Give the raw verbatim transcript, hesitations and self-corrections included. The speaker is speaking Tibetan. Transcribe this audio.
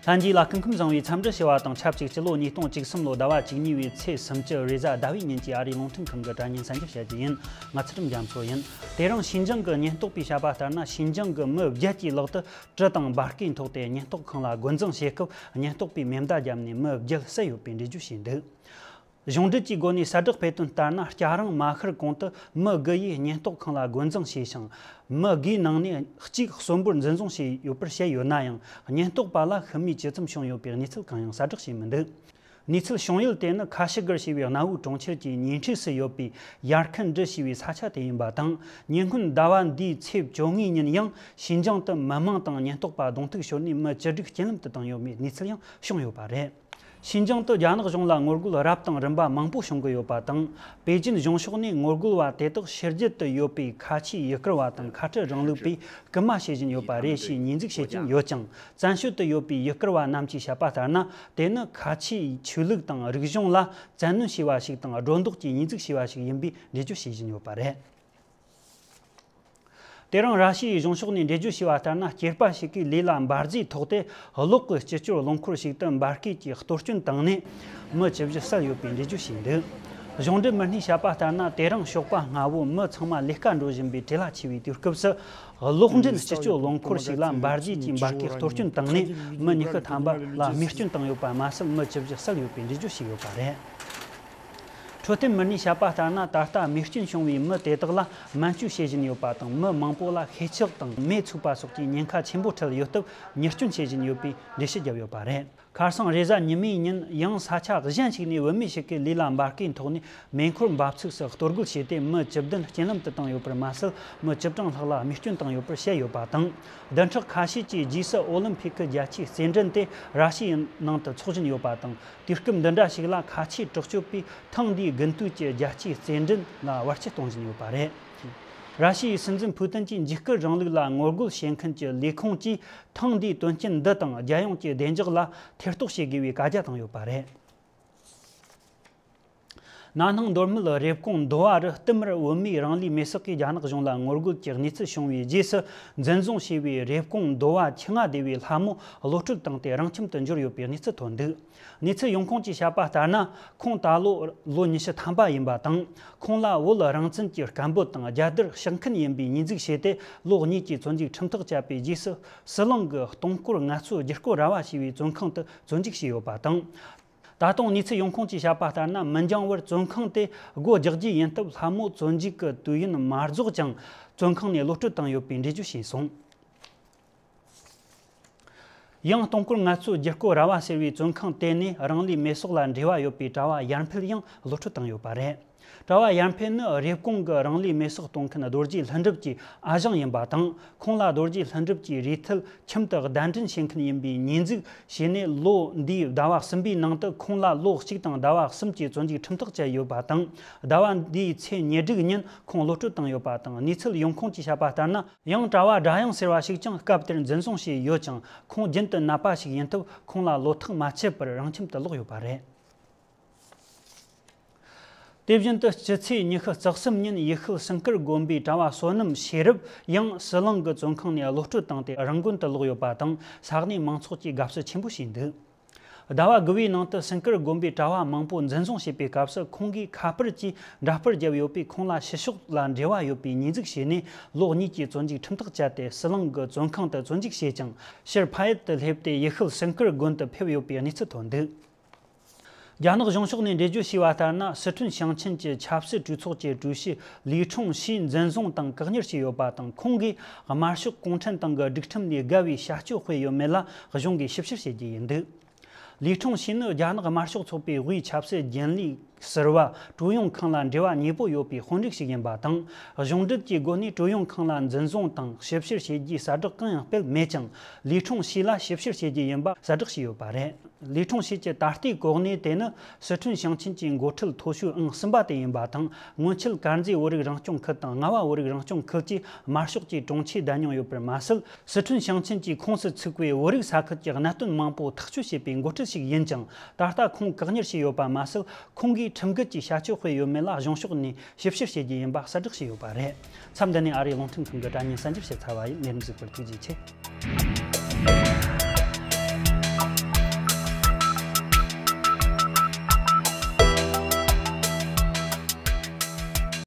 ལྷན་རྒྱས་ལ་སྐུ་ཁམས་བཟང་བའི་འཚམས་འདྲི་ཞུ་བ་དང་ཆབས་ཅིག་སྤྱི་ལོ་ཉིས་སྟོང་བཅུ་གསུམ་ལོ་ཟླ་བ་བཅུ་གཉིས་པའི་ཚེས་སུམ་ཅུ་རེས་གཟའ་ཟླ་བའི་ཉིན་གྱི་ཨ་རིའི་རླུང་འཕྲིན་ཁང་གི་དྲ་བརྙན་གསན་རྒྱབ་བྱ་རྒྱུ་ཡིན། ང་ཚུལ་ཁྲིམས་རྒྱ་མཚོ་ཡིན། དེ་རིང་ཞིན་ཅང་གི་ཉེན་རྟོག་པས་བཤད་པ་ལྟར་ན། ཞིན་ཅང་གི་མི་བརྒྱད་ཀྱི་ལག་ཏུ་གྲི་དང་འབར་གས་ཐོགས་ཏེ་ཉེན་རྟོག་ཁང་ལ་རྒོལ་འཛིང་བྱེད་སྐབས་ཉེན་རྟོག་པས་མེ་མདའ་བརྒྱབ་ནས་མི་བརྒྱད་བསད་ཡོད་པའི་འགྲེལ་བརྗོད་བྱས་འདུག་གཞུང་འབྲེལ་གྱི་སྒོ་ནས་གསལ་བསྒྲགས་སྤེལ་དོན་ལྟར་ན། སྐྱ་རེངས་མ་ཤར་གོང་དུ་མི་དགུ་ཡིས་ཉེན་རྟོག་ཁང་ལ་རྒོལ་འཛིང་བྱས་ཤིང་། མི་དགུའི་ནང་ནས་གཅིག་གསོན་པོར་འཛིན་བཟུང་བྱས་ཡོད་པར་བཤད་ཡོད་ན་ཡང་། ཉེན་རྟོག་པ་ལ་ཤི་རྨས་ཇི་ཙམ་བྱུང་ཡོད་པའི་གནས་ཚུལ་གང་ཡང་གསལ་བསྒྲགས་བྱས་མི་འདུག་གནས་ཚུལ་བྱུང་ཡུལ་དེ་ནི་ཁ་ཤི་གར་ཞེས་པའི་གནའ་བོའི་གྲོང་ཁྱེར་གྱི་ཉེ་འཁྲིས་སུ་ཡོད་པའི་ཡར་ཁན་ཌི་ཞེས་པའི་ས་ཆ་དེ་ཡིན་པ་དང་། ཉེ་སྔོན་ཟླ་བ་འདིའི་ཚེས་བཅོ་ལྔའི་ཉིན་ཡང་ཞིན་ཅང་དུ་མི་མང་དང་ཉེན་རྟོག་པ་གདོང་ཐུག་ཤོར་ནས་མི་བཅུ་དྲུག་རྐྱེན་ལམ་དུ་བཏང་ཡོད་པའི་གནས་ཚུལ་ཡང་བྱུང་ཡོད་པ་རེད། ཞིན་ཅང་དུ་རྒྱ་ནག་གཞུང་ལ་ངོ་རྒོལ་རབ་དང་རིམ་པ་མང་པོ་བྱུང་གི་ཡོད་པ་དང་། པེ་ཅིན་གཞུང་ཕྱོགས་ནས་ངོ་རྒོལ་བ་དེ་དག་ཕྱི་རྒྱལ་དུ་ཡོད་པའི་ཁ་ཆེའི་ཡུལ་སྐོར་བ་དང་ཁ་བྲལ་རིང་ལུགས་པས་སྐུལ་མ་བྱེད་བཞིན་ཡོད་པ་རེད་ཞེས་ཉེས་འཛུགས་བྱེད་ཀྱིན་ཡོད་ཅིང་། བཙན་བྱོལ་དུ་ཡོད་པའི་ཡུལ་སྐོར་བ་རྣམས་ཀྱིས་བཤད་པ་ལྟར་ན། དེ་ནི་ཁ་ཆེའི་ཆོས་ལུགས་དང་རིག་གཞུང་ལ་བཙན་གནོན་བྱས་པ་ཞིག་དང་སྒྲོ་འདོགས་ཀྱིས་ཉེས་འཛུགས་བྱས་པ་ཞིག་ཡིན་པའི་འགྲེལ་བརྗོད་བྱེད་བཞིན་ཡོད་པ་རེད། དེ་རིང་ར་ཤི་ཡའི་གཞུང་ཕྱོགས་ནས་འགྲེལ་བརྗོད་བྱས་པ་ལྟར་ན། སྐྱེས་པ་ཞིག་གིས་ལུས་ལ་འབར་རྫས་ཐོགས་ཏེ། གློག་གི་སྤྱི་སྤྱོད་རླངས་འཁོར་ཞིག་ཏུ་འབར་གས་ཀྱིས་གཏོར་སྐྱོན་བཏང་ནས་མི་བཅུ་བཞི་བསད་ཡོད་པའི་འགྲེལ་བརྗོད་བྱས་འདུག་གཞུང་འབྲེལ་མི་སྣས་བཤད་པ་ལྟར་ན། དེ་རིང་ཞོགས་པ་སྔ་བོ་མི་ཚང་མ་ལས་ཀ་འགྲོ་བཞིན་པའི་བྲེལ་བ་ཆེ་བའི་དུས་སྐབས་སུ། གློག་འདྲེན་སྤྱི་སྤྱོད་རླངས་འཁོར་ཞིག་ལ་འབར་རྫས་ཀྱིས་འབར་གས་གཏོར་སྐྱོན་བཏང་ནས་མི་ཉི་ཤུ་ཐམ་པ་ལ་རྨས་སྐྱོན་བཏང་ཡོད་པ་མ་ཟད། མི་བཅུ་བཞི་བསད་ཡོད་པའི་འགྲེལ་བརྗོད་བྱས་ཡོད་པ་རེད། འཕྲོད་བསྟེན་མི་སྣས་བཤད་པ་ལྟར་ན། ད་ལྟ་རྨས་སྐྱོན་བྱུང་བའི་མི་དེ་དག་ལ་སྨན་བཅོས་བྱེད་བཞིན་ཡོད་པ་དང་། མི་མང་པོ་ལ་ཤེད་ཆག་དང་མེ་ཚུགས་པ་སོགས་ཀྱི་ཉེན་ཁ་ཆེན་པོ་འཕྲད་ཡོད་སྟབས། ཉེས་སྐྱོན་བྱེད་བཞིན་ཡོད་པའི་འགྲེལ་བཤད་བརྒྱབ་ཡོད་པ་རེད། ཁ་སང་རེས་གཟའ་ཉི་མའི་ཉིན་ཡང་ས་ཆ་གཞན་ཞིག་ནས་བུད་མེད་ཞིག་གིས་ལུས་ལ་འབར་གས་ཐོགས་ནས་མེ་འཁོར་འབབ་ཚུགས་སུ་གཏོར་རྒོལ་བྱས་ཏེ། མི་བཅུ་བདུན་རྐྱེན་ལམ་དུ་བཏང་ཡོད་པར་མ་ཟད། མི་བཅུ་གྲངས་ལྷག་ལ་རྨས་སྐྱོན་བཏང་ཡོད་པར་བཤད་ཡོད་པ་དང་། བདུན་ཕྲག་ཁ་ཤས་ཀྱི་རྗེས་སུ་ཨོ་ལིམ་ཕིག་གི་རྒྱལ་སྤྱིའི་རྩེད་འགྲན་དེ་ར་ཤི་ཡའི་ནང་དུ་འཚོགས་བཞིན་ཡོད་པ་དང་། དུས་སྐབས་འདི་འདྲ་ཞིག་ལ་ཁ་ཆེའི་དྲག་སྤྱོད་པས་ཐེངས་འདིའི་དགུན་དུས་ཀྱི་རྒྱལ་སྤྱིའི་རྩེད་འགྲན་ལ་བར་ཆད་གཏོང་བཞིན་ཡོད་པ་རེད། ར་ཤི་ཡའི་སྲིད་འཛིན་ཕུའུ་ཏིན་གྱིས་འཇིགས་སྐུལ་རིང་ལུགས་ལ་ངོ་རྒོལ་བྱེད་མཁན་གྱི་ལས་ཁུངས་ཀྱིས་ཐེངས་འདིའི་དོན་རྐྱེན་འདི་དང་རྒྱལ་ཡོངས་ཀྱི་བདེ་འཇགས་ལ་ཐེ་གཏོགས་བྱེད་དགོས་པའི་བཀའ་རྒྱ་བཏང་ཡོད་པ་རེད། ན་ནིང་མདོ་སྨད་རེབ་གོང་མདོ་བ་རུ་བསྟུད་མར་བུད་མེད་རང་ལུས་མེ་སྲེག་གིས་རྒྱ་ནག་གཞུང་ལ་ངོ་རྒོལ་གྱི་གནས་ཚུལ་བྱུང་བའི་རྗེས་སུ། འཛིན་བཟུང་བྱས་པའི་རེབ་གོང་མདོ་བ་ཆུ་རྔ་སྡེ་བའི་ལྷ་མོ་གློད་གྲོལ་བཏང་སྟེ་རང་ཁྱིམ་དུ་འབྱོར་ཡོད་པའི་གནས་ཚུལ་ཐོན་འདུག་གནས་ཚུལ་ཡོང་ཁུངས་ཀྱིས་བཤད་པ་ལྟར་ན། ཁོང་ད་ལོ་ལོ་ཉི་ཤུ་ཐམ་པ་ཡིན་པ་དང་། ཁོང་ལ་བོད་རང་བཙན་གྱི་སྐད་འབོད་དང་རྒྱལ་དར་ཕྱག་མཁན་ཡིན་པའི་ཉེས་འཛུགས་བྱས་ཏེ། ལོ་གཉིས་ཀྱི་བཙོན་འཇུག་ཁྲིམས་ཐག་བཅད་པའི་རྗེས་སུ། ཟི་ལིང་གི་སྟོང་སྐོར་ངལ་རྩོལ་བསྒྱུར་བཀོད་ར་བ་ཞེས་པའི་བཙོན་ཁང་དུ་བཙོན་འཇུག་བྱས་ཡོད་པ་དང་། ད་དུང་གནས་ཚུལ་ཡོང་ཁུངས་ཀྱིས་བཤད་པ་ལྟར་ན། མི་འགྱངས་བར་བཙོན་ཁང་དེ་སྒོ་རྒྱག་རྒྱུ་ཡིན་སྟབས། ལྷ་མོ་བཙོན་འཇུག་གི་དུས་ཡུན་མ་རྫོགས་ཀྱང་བཙོན་ཁང་ནས་གློད་གྲོལ་བཏང་ཡོད་པའི་འགྲེལ་བརྗོད་བྱས་སོང་། ཡང་སྟོང་སྐོར་ངལ་རྩོལ་བསྒྱུར་བཀོད་ར་བ་ཟེར་བའི་བཙོན་ཁང་དེ་ནས་རང་ལུས་མེ་སྲེག་ལ་འབྲེལ་བ་ཡོད་པའི་གྲྭ་བ་ཡར་འཕེལ་ཡང་གློད་གྲོལ་བཏང་ཡོད་པ་རེད། གྲྭ་བ་ཡར་འཕེལ་ནི་རེབ་གོང་གི་རང་ལུས་མེ་སྲེག་གཏོང་མཁན་རྡོ་རྗེ་ལྷུན་གྲུབ་ཀྱི་ཨ་ཞང་ཡིན་པ་དང་། ཁོང་ལ་རྡོ་རྗེ་ལྷུན་གྲུབ་ཀྱིས་རེས་མཐུད་ཁྱིམ་དུ་གདན་འདྲེན་བྱེད་མཁན་ཡིན་པའི་ཉེས་འཛུགས་བྱས་ནས། ལོ་འདིའི་ཟླ་བ་གསུམ་པའི་ནང་དུ་ཁོང་ལ་ལོ་གཅིག་དང་ཟླ་བ་གསུམ་གྱི་བཙོན་འཇུག་ཁྲིམས་ཐག་བཅད་ཡོད་པ་དང་། ཟླ་བ་འདིའི་ཚེས་ཉེར་དྲུག་ཉིན་ཁོང་གློད་གྲོལ་བཏང་ཡོད་པ་དང་། གནས་ཚུལ་ཡོང་ཁུངས་ཀྱིས་བཤད་པ་ལྟར་ན། ཡང་གྲྭ་བ་སྒྲ་དབྱངས་ཟེར་བ་ཞིག་ཀྱང་སྐབས་དེར་འཛིན་བཟུང་བྱས་ཡོད་ཅིང་། ཁོང་རྒྱུན་དུ་ནད་པ་ཞིག་ཡིན་སྟབས། ཁོང་ལ་ལོ་ཐག་མ་ཆོད་པར་རང་ཁྱིམ་དུ་ལོག་ཡོད་པ་རེད། དེ་བཞིན་དུ་སྤྱི་ཚེས་ཉི་ཤུ་རྩ་གསུམ་ཉིན་ཡུལ་ཤུལ་སིང་ཀར་དགོན་པའི་གྲྭ་བ་བསོད་ནམས་ཤེས་རབ་ཡང་ཟི་ལིང་གི་བཙོན་ཁང་ནས་གློད་གྲོལ་བཏང་སྟེ་རང་དགོན་དུ་ལོག་ཡོད་པ་དང་། ས་གནས་མང་ཚོགས་ཀྱིས་དགའ་བསུ་ཆེན་པོ་བྱས་འདུག་ཟླ་བ་དགུ་པའི་ནང་དུ་སིང་ཀར་དགོན་པའི་གྲྭ་བ་མང་པོ་འཛིན་བཟུང་བྱས་པའི་སྐབས་སུ། ཁོང་གིས་ཁ་པར་གྱིས་འདྲ་པར་བརྒྱབ་ཡོད་པས། ཁོང་ལ་ཕྱི་ཕྱོགས་ལ་འབྲེལ་བ་ཡོད་པའི་ཉེས་འཛུགས་བྱས་ནས། ལོ་གཉིས་ཀྱི་བཙོན་འཇུག་ཁྲིམས་ཐག་བཅད་དེ། ཟི་ལིང་གི་བཙོན་ཁང་དུ་བཙོན་འཇུག་བྱས་ཀྱང་། ཕྱིར་ཕ་ཡུལ་དུ་སླེབས་ཏེ། ཡུལ་ཤུལ་སིང་ཀར་དགོན་དུ་ཕེབས་ཡོད་པའི་གནས་ཚུལ་ཐོན་འདུག་རྒྱ་ནག་གཞུང་ཕྱོགས་ནས་འགྲེལ་བརྗོད་བྱས་པ་ལྟར་ན། སི་ཁྲོན་ཞིང་ཆེན་གྱི་ཆབ་སྲིད་གྲོས་ཚོགས་ཀྱི་ཀྲུའུ་ཞི་ལི་ཁྲུང་ཞི་འཛིན་བཟུང་དང་བཀག་ཉར་བྱས་ཡོད་པ་དང་། ཁོང་གིས་དམར་ཤོག་གུང་ཁྲན་ཏང་གི་སྒྲིག་ཁྲིམས་ལས་འགལ་བའི་བྱ་སྤྱོད་སྤེལ་ཡོད་མེད་ལ་གཞུང་གིས་ཞིབ་བཤེར་བྱེད་རྒྱུ་ཡིན་འདུག་ལི་ཁྲུང་ཞི་ནི་རྒྱ་ནག་དམར་ཤོག་ཚོགས་པའི་དབུས་ཆབ་སྲིད་རྒྱུན་ལས་ཟུར་པ། ཀྲུའུ་ཡོང་ཁང་ལ་འབྲེལ་བ་ཉེ་པོ་ཡོད་པའི་དཔོན་རིགས་ཤིག་ཡིན་པ་དང་། གཞུང་འབྲེལ་གྱི་སྒོ་ནས་ཀྲུའུ་ཡོང་ཁང་ལ་འཛིན་བཟུང་དང་ཞིབ་བཤེར་བྱེད་རྒྱུའི་གསལ་བསྒྲགས་གང་ཡང་སྤེལ་མེད་ཀྱང་། ལི་ཁྲུང་ཞི་ལ་ཞིབ་བཤེར་བྱེད་རྒྱུ་ཡིན་པ་གསལ་བསྒྲགས་བྱས་ཡོད་པ་རེད། ལི་ཁྲུང་ཞི་གྱི་ད་ལྟའི་གོ་གནས་དེ་ནི་སི་ཁྲོན་ཞིང་ཆེན་གྱི་འགོ་ཁྲིད་མཐོ་ཤོས་ཨང་གསུམ་པ་དེ་ཡིན་པ་དང་། སྔོན་ཆད་དཀར་མཛེས་བོད་རིགས་རང་སྐྱོང་ཁུལ་དང་རྔ་བ་བོད་རིགས་རང་སྐྱོང་ཁུལ་གྱི་དམར་ཤོག་གི་དྲུང་ཆེ་བསྡད་མྱོང་ཡོད་པར་མ་ཟད། སི་ཁྲོན་ཞིང་ཆེན་གྱི་ཁོངས་སུ་ཚུད་པའི་བོད་རིགས་ས་ཁུལ་གྱི་གནད་དོན་མང་པོ་ཐག་གཅོད་བྱེད་པའི་འགོ་ཁྲིད་ཞིག་ཡིན་ཀྱང་། ད་ལྟ་ཁོང་བཀག་ཉར་བྱས་ཡོད་པ་མ་ཟད། ཁོང་གིས་ཁྲིམས་འགལ་གྱི་བྱ་སྤྱོད་སྤེལ་ཡོད་མེད་ལ་གཞུང་ཕྱོགས་ནས་ཞིབ་བཤེར་བྱེད་རྒྱུ་ཡིན་པ་གསལ་བསྒྲགས་བྱས་ཡོད་པ་རེད། མཚམས་འདི་ནས་ཨ་རིའི་རླུང་འཕྲིན་ཁང་གི་དྲ་བརྙན་གསར་འགྱུར་ཞིག་ཚར་བ་ཡིན། ལས་རིམ་གཟིགས་པར་ཐུགས་རྗེ་ཆེ།